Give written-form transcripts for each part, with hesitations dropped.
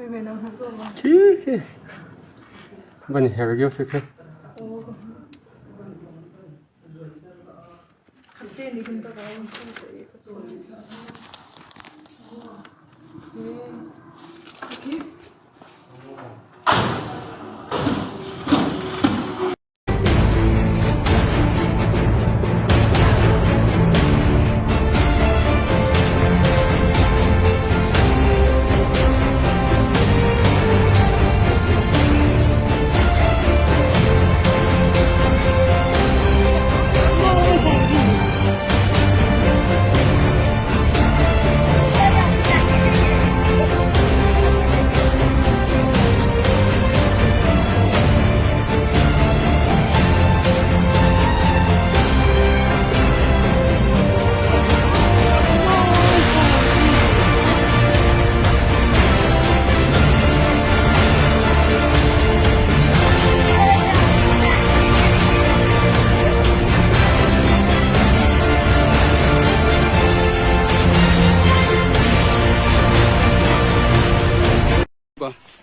Khi khi van her viau se kha.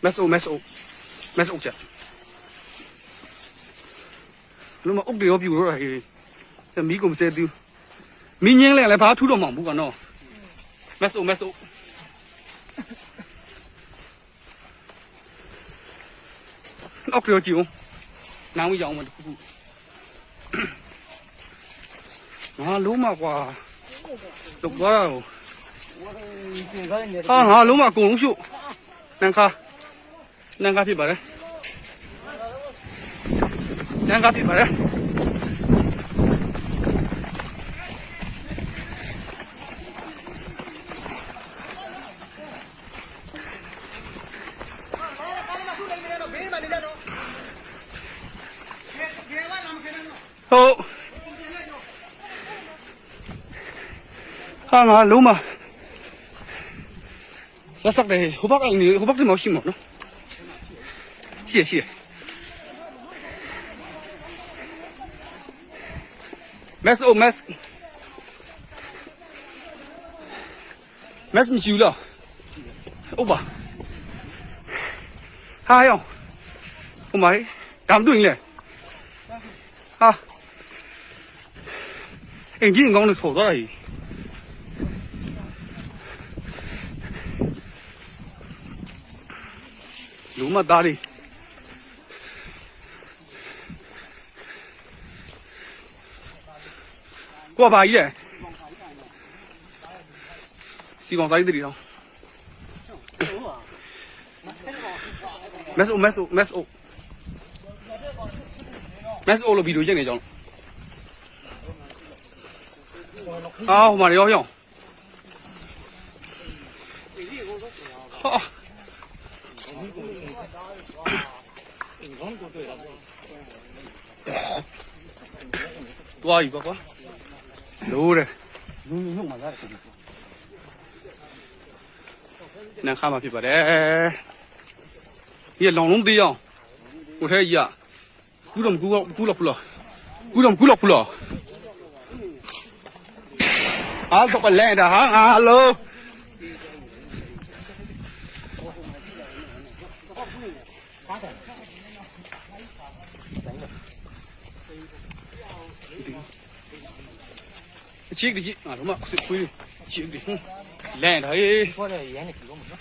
Mess u mess u mess u che လို့မအုတ်တွေရောပြူတော့ဟေးမီးကုန်စဲသူမင်းငင်းလဲလဲဘာထူတော့မအောင်ဘူးကနော်မက်ဆိုမက်ဆိုအောက်ကြောကြည့်အောင်နားမရအောင်မတခုခုငါလုံးမကွာလုတ်သွားတာဟာငါလုံးမအကုန်လုံးရှုပ်နန်ခါနန်ခါဖြစ်ပါတယ်နန်ခါဖြစ်ပါတယ်ဟုတ်ဟာငါလုံးမလက်ဆက်တယ်ဟိုဘက်ကနေဟိုဘက်ကနေမရှိမောနော်ရှိရရှိရမက်စ်အိုမက်စ်မက်စ်မရှိဘူးလားဟုတ်ပါဟာယောဟိုမိုင်ဒါမတွေ့ရင်လေဟာအင်ဂျင်ကောင်းလို့ဆော်သွားတာကြီးလူမသားလေးကိုကဘာကြီးလဲစီကောင်စားကြီးတည်တော့မက်စ်အိုမက်စ်အိုမက်စ်အိုမက်စ်အိုလို့ဗီဒီယိုရိုက်နေကြအောင်အာဟိုမှာရောရောဟာ တွားပြီကွာကွာလိုးတယ်နန်ခါမှာဖြစ်ပါတယ်ဒီလောင်လုံးသေးအောင်ကိုထဲကြီးကကူတော့မကူတော့ကူတော့ကူတော့ကူတော့ကူတော့ကူတော့အာတော့ကလဲတာဟာဟာလိုအချစ်ကကြီးငါတို့မခွေးချစ်ကကြီးလဲတာဟေး 过来眼里给我们说，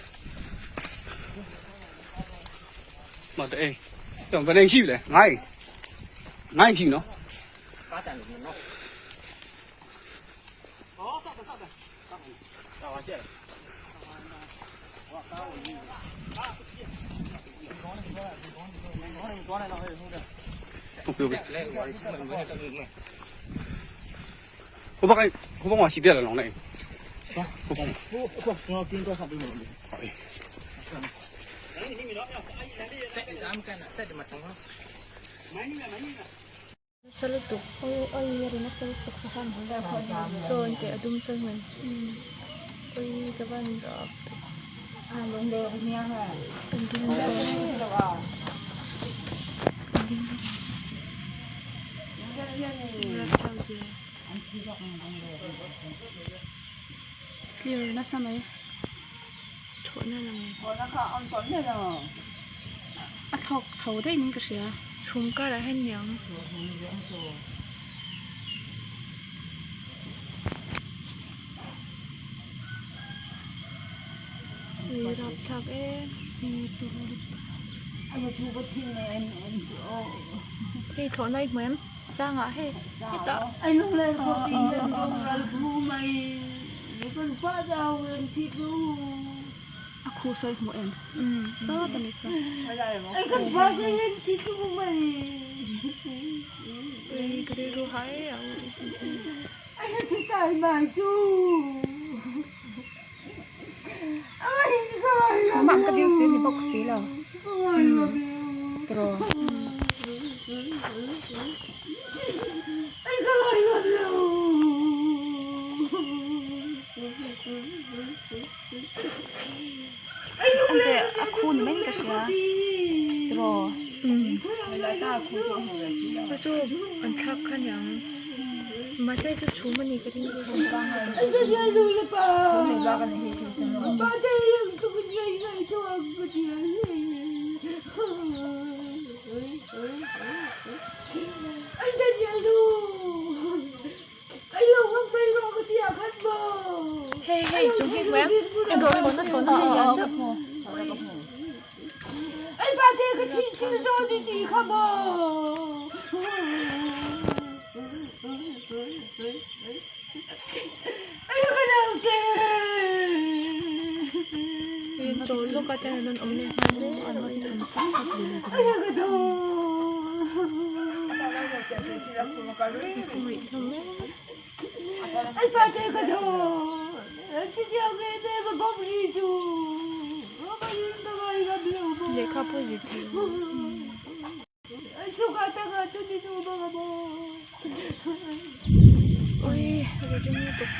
မတဲ့အိမ်တော့ဘယ်နေရှိပြီလဲငိုင်းငိုင်းရှိနော် 发展里面喏。好，上上上，上往这。 ဟုတ်ပြီဟုတ်ပြီဟိုဘက်ကဟိုဘက်မှာရှိတယ်လားလောင်းနေဟိုဘက်မှာ 我我我要跟多少倍没？ Salutok. Oi oi rin salutok sa han. So te adum chan man. Oi ka ban rap. Anding lo. Clear na sa may. Thlawhna lang a thlawk chho daih niin ka hria chhum karah hian niang. Ui rapthlak em hei thlawhna i hmu em sangah hei hetah a khu sawi hmu em sawt a ni saw ui ka rilru hai a Chhum ah ka dil si ni bawk si lo tiraw. Ante a khu ni mai in ka hria tiraw. Chu chu an thlak kha niang mahse chu chhum a ni ka ring Hei hei chung hi hmu em thlawhna thlawhna hei lian deuh Chawl lawk a te an rawn awm leh nghal Lehkha pawh zir thei Ui ring lutuk.